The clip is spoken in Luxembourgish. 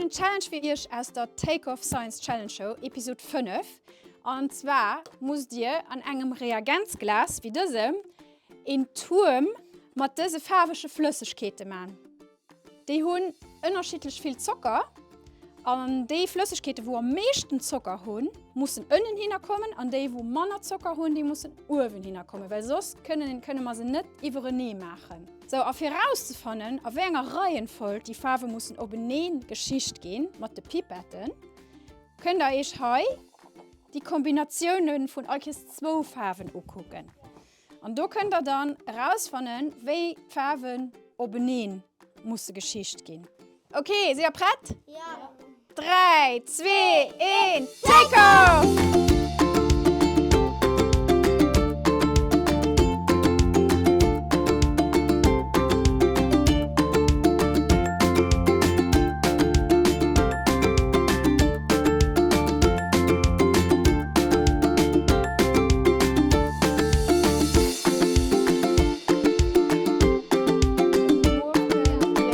en Challenge fir iech aus der Take Off Science Challenge Show, Episode 5. An zwar musst dir an engem Reagenzglas wéi dësem een Tuerm mat dëse faarwege Flëssegkeete man. Déi hunn ënnerschiddlech vill Zocker an déi Flëssegkeete wou am meeschten Zocker hunn, mussen ënnen hinner kommen an déi wou manner Zocker hunn, déi mussen uewen hinner kommen, well soss kënnen kënne mer se net iwwerenee maachen. Sou, a fir erauszefannen a wéi enger Reihenfolg déi Faarwe mussen openee geschicht ginn mat de Pipetten, kënnt der iech hei déi Kombinatioune vun all Kees zwou Faarwen ukucken. An do kënnt der dann erausfannen, wéi d'Faarwen openee musse geschicht ginn. Ok, sidd der prett? Jo! 3, 2, 1, Take off!